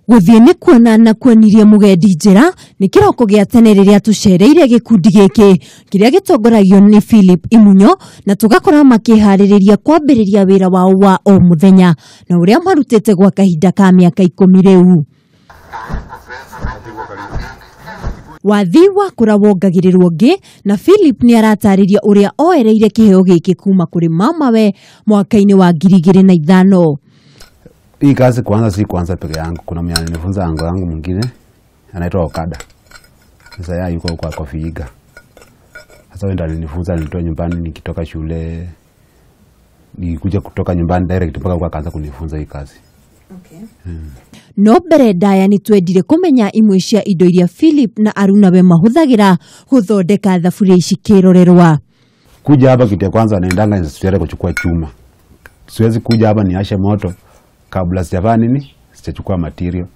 Gũthiĩ nĩ kuona na kuonirie mũgendi njĩra nĩ kĩroko gĩa tene rĩrĩa tũcereire gĩkundi gĩkĩ kĩrĩa gĩtongoragio nĩ Philip Imunyo na tũgakora makĩharĩrĩria kwambĩrĩria wĩra wao wa o mũthenya na ũrĩa marutĩte gwa kahinda ka mĩaka 10 rĩu. Wathi wakũra wongagĩrĩrwo ngĩ na Philip nĩ aratarĩria ũrĩa oereire kĩheo gĩkĩ kuma kũrĩ mamawe mwaka-inĩ wa 2005. Hii kazi kwanza si kwanza peke yangu, kuna mwenye alinifunza ango yangu mwingine anaitwa Okada. Sasa yeye yuko huko kwa Vihiga. Sasa yeye ndo alinifunza, alinitoa nyumbani nikitoka shule, nilikuja kutoka nyumbani direct mpaka huko akaanza kunifunza hii kazi. Okay. No mbere ndaya nĩ twendire kũmenya imwe cia indo iria Philip na arunawe mahũthagĩra gũthondeka thaburia ici kĩrorerwa. Kuja hapa kitu ya kwanza naendanga nisitare kuchukua chuma. Siwezi kuja hapa niashe moto kabla sijafanya nini? Sijachukua material.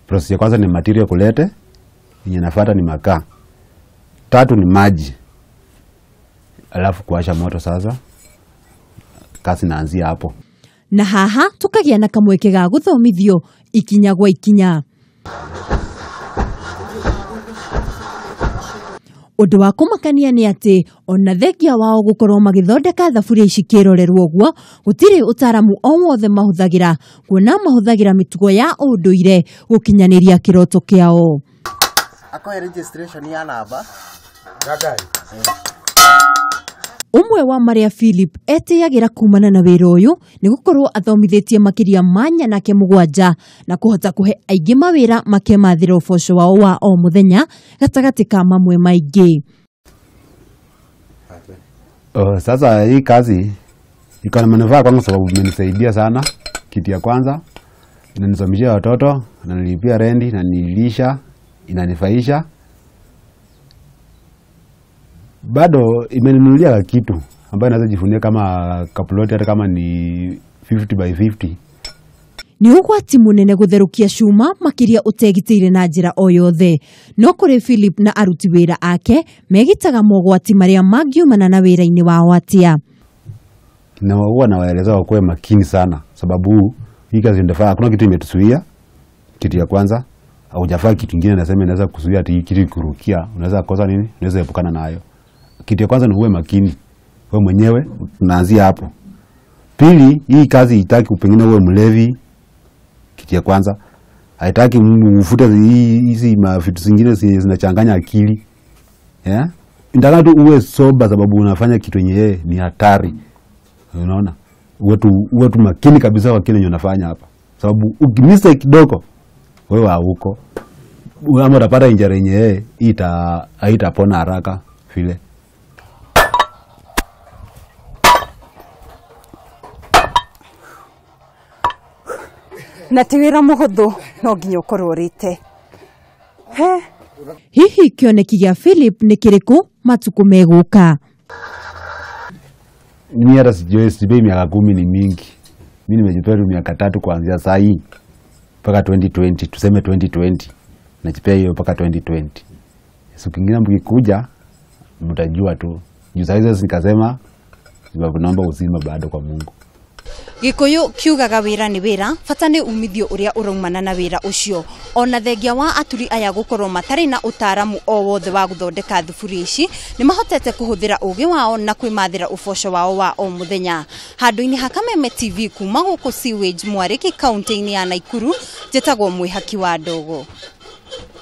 Process ya kwanza ni material kulete, yenye nafuata ni makaa. Tatu ni maji. Alafu kuasha moto sasa. Kazi naanzia hapo. Na haha tukagia na kamweke ga guthomithio ikinya gwa ikinya. Ũndũ wa kũmakania nĩ atĩ ona thengia wao gũkorwo magĩthondeka thaburia ici kĩrorerwo ũguo gũtirĩ ũtaaramu o wothe mahũthagĩra kuona mahũthagĩra mĩtugo ya ũndũire gũkinyanĩria kĩroto kĩao. Akoe registration ya namba. Ũmwe wa marĩa Philip etĩyagĩra kumana na wĩra ũyũ nĩ gũkorwo athomithĩtie makĩria ma nyanake 7 na kũhota kũhe aingĩ mawĩra makemathĩra ũboco wao wa o mũthenya gatagatĩ ka mamwe maingĩ. Sasa hii kazi iko na manufaa kwangu sababu imenisaidia sana. Kitu ya kwanza inanisomeshia watoto, inanilipia rendi, inanilisha, inanifaisha. Bado imeninunulia kitu ambayo naweza jifunia kama kaploti hata kama ni 50 by 50. Ni ũgwati mũnene gũtherũkia cuma makĩria ũtegitĩire na njĩra o yothe. No kũrĩ Philip na aruti wĩra ake megitaga mogwati marĩa mangiumana na wĩra-inĩ wao atĩa. Na huwa nawaeleza wakuwe makini sana sababu hii kazi ndafaa hakuna kitu imetuzuia. Kitu ya kwanza haujafaa kitu kingine nasema inaweza kuzuia ati kitu kurukia, unaweza kosa nini? Unaweza epukana nayo. Kitu ya kwanza ni uwe makini wewe mwenyewe, unaanzia hapo. Pili, hii kazi haitaki pengine uwe mlevi. Kitu ya kwanza haitaki ufute hizi vitu zingine zinachanganya akili. Yeah? Inataka tu uwe sober sababu unafanya kitu yenyewe ni hatari. Unaona? Uwe tu makini kabisa kwa kile unafanya hapa. Sababu ukimistake kidogo wewe hauko. Ama utapata injury yenyewe haitapona haraka vile. Na ti wĩra mũhũthũ no nginya ũkorwo ũrĩte. Hihi kĩoneki gĩa Philip nĩ kĩrĩkũ matukũ megũka? Mimi hata sijui, sijui miaka 10 ni mingi. Mimi nimejipea tu miaka 3 kuanzia saa hii mpaka 2020, tuseme 2020. Najipea hiyo mpaka 2020. Siku kingine mkikuja mtajua tu. Juu saa hizo nikasema sababu naomba uzima bado kwa Mungu. Gikuyu kiugaga wira ni wira, bata ni umithio uria uraumana na wira ucio. Ona thengia wa aturi aya gukorwo matari na utaramu o wothe wa guthondeka thuburia ici, ni mahotete kuhuthira ugi wao na kwimathira uboco wao wa o muthenya. Handu-ini ha Kameme TV kuma guku Sewage Mwariki kaunti-ini ya Nakuru, njitagwo Mwihaki wa Ndogo.